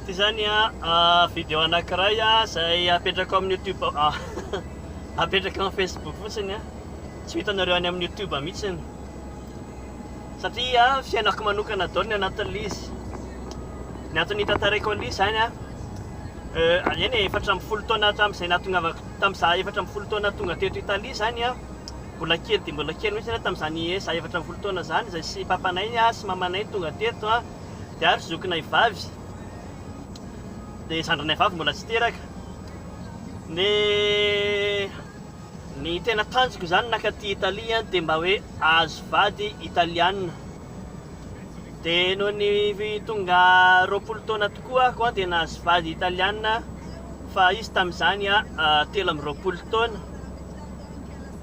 Ity zany a video anankiray izay apetrako amin'ny youtube, apetrako amin'ny facebook fotsiny a, tsy ho hitanareo any amin'ny youtube mihitsiny satria fiainako manokana daholo ny anatin'ilay izy. Ny antony hitantaraiko an'ilay izy zany a, eny e, 14 taona hatramin'izay nahatongavako, tamin'izaho 14 taona tonga teto Italia zany a, mbola kely dia mbola kely mihitsy aho tamin'izany za 14 taona izany, izay sy papanay sy mamanay tonga teto a. Dia ary zokinay vavy, dia zandrinay vavy mbola tsy teraka. Ny ny tena tanjoko izany nankaty Italia dia mba hoe hahazo vady italiana. Dia noho ny tonga 20 taona tokoa aho dia nahazo vady italiana fa izy tamin'izany 23 taona.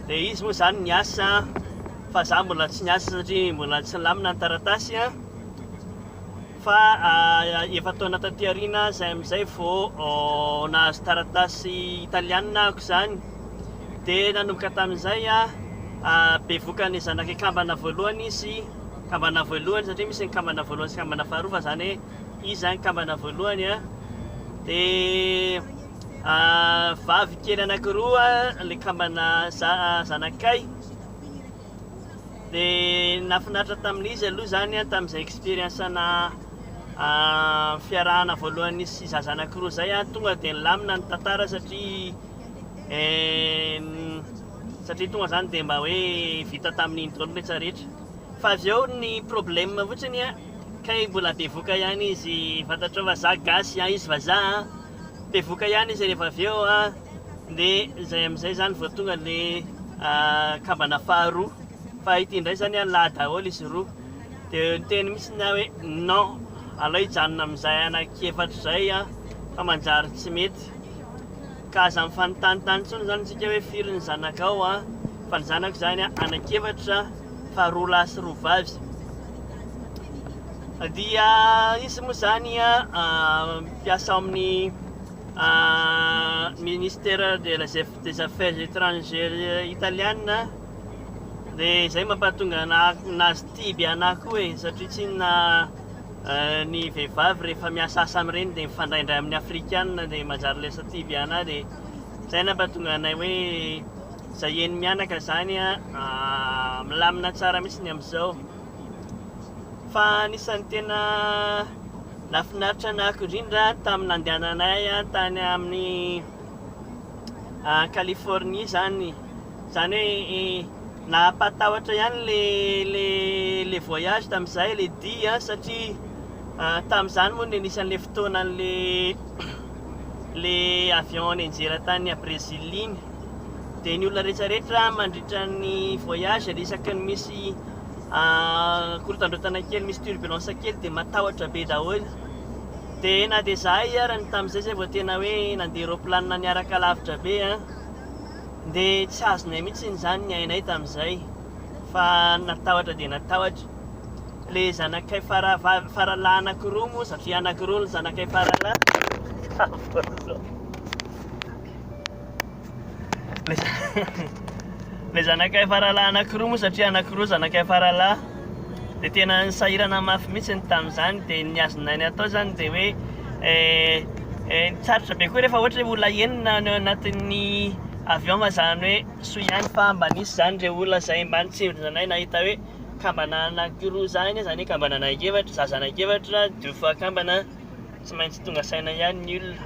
Dia izy moa izany niasa fa za mbola tsy niasa satria mbola tsy nilamina ny taratasy an. Fa efa-taona taty aoriana zay amin'izay vao nahazo taratasy italianina ahako izany. Dia nanomboka tamin'izay aho bevoka ny zanak'i kambana voalohany izy, kambana voalohany satria misy ny kambana voalohany sy kambana faharoa fa izany hoe izy izany kambana voalohany an. Dia vavy kely anankiroa ilay kambana zanakay. Dia nahafinaritra tamin'izy aloha izany an, tamin'izay expérience-na fiarahana voalohany nisy zaza anankiroa izay an, tonga dia nilamina ny tantara satria satria tonga izany dia mba hoe vita tamin'iny daholo ny rehetra rehetra. Fa avy eo ny problème fotsiny an, kay mbola bevoka ihany izy, fantatrao fa za gasy an, izy vazaha an, bevoka ihany izy rehefa avy eo an. Dia izay amin'izay izany vao tonga ilay kambana faharoa. Fa ity indray izany an, lahy daholo izy roa. Dia niteny mihitsy aho hoe non, aleo hijanona amin'izay anankiefatra izay an, fa manjary tsy mety. Ka aza mifanontanintany intsony izany isika hoe firy ny zanakao an, fa ny zanako izany an, anankiefatra fa roa lahy sy roa vavy. Dia izy moa izany an, mpiasa ao amin'ny Ministère de la des affaires étrangères italiana dia izay mampahatonga anazy tia be anahy koa e, satria tsy inona ny vehivavy rehefa miasa asa amin'ireny dia mifandraindray amin'ny afrikana dia manjary lasa tia be anahy dia izay nampahatonga anay hoe izay eny mianaka izany milamina tsara mihitsy ny amin'izao. Fa anisan'ny tena Nahafinaritra anah indrindra tamin'ny nandehananay tany amin'ny Californie zany, zany hoe nampatahotra ihany le le le voyage tamin'izay, le dia satria tamin'izany moa no anisan'le fotoanan'le le avion nianjera tany Brésil iny, dia ny olona rehetra rehetra mandritra ny voyage dia isaky ny misy Korontandrotana kely, misy turbulence kely dia matahotra be daholo. Dia na dia izahay ara ny tamin'izay izay vao tena hoe nandeha roplanina niaraka lavitra be an, dia tsy azonay mihitsy izany ny ainay tamin'izay fa natahotra dia natahotra. Ilay zanakay faravavy faralahy anankiroa moa satria anankiroa ny zanakay faralahy. Ilay zanakay faralahy anankiroa moa satria anankiroa zanakay faralahy dia tena nisahirana mafy mihitsy ny tamin'izany dia ny azonay natao izany dia hoe sarotra be koa rehefa ohatra hoe olona enina no anatin'ny avion fa izany hoe soa ihany fa mba nisy izany ireo olona izay mba nitsindrona anay nahita hoe kambana anankiroa izany, izany hoe kambana anankiefatra, zaza anankiefatra, deux fois kambana, tsy maintsy tonga saina ihany ny olona.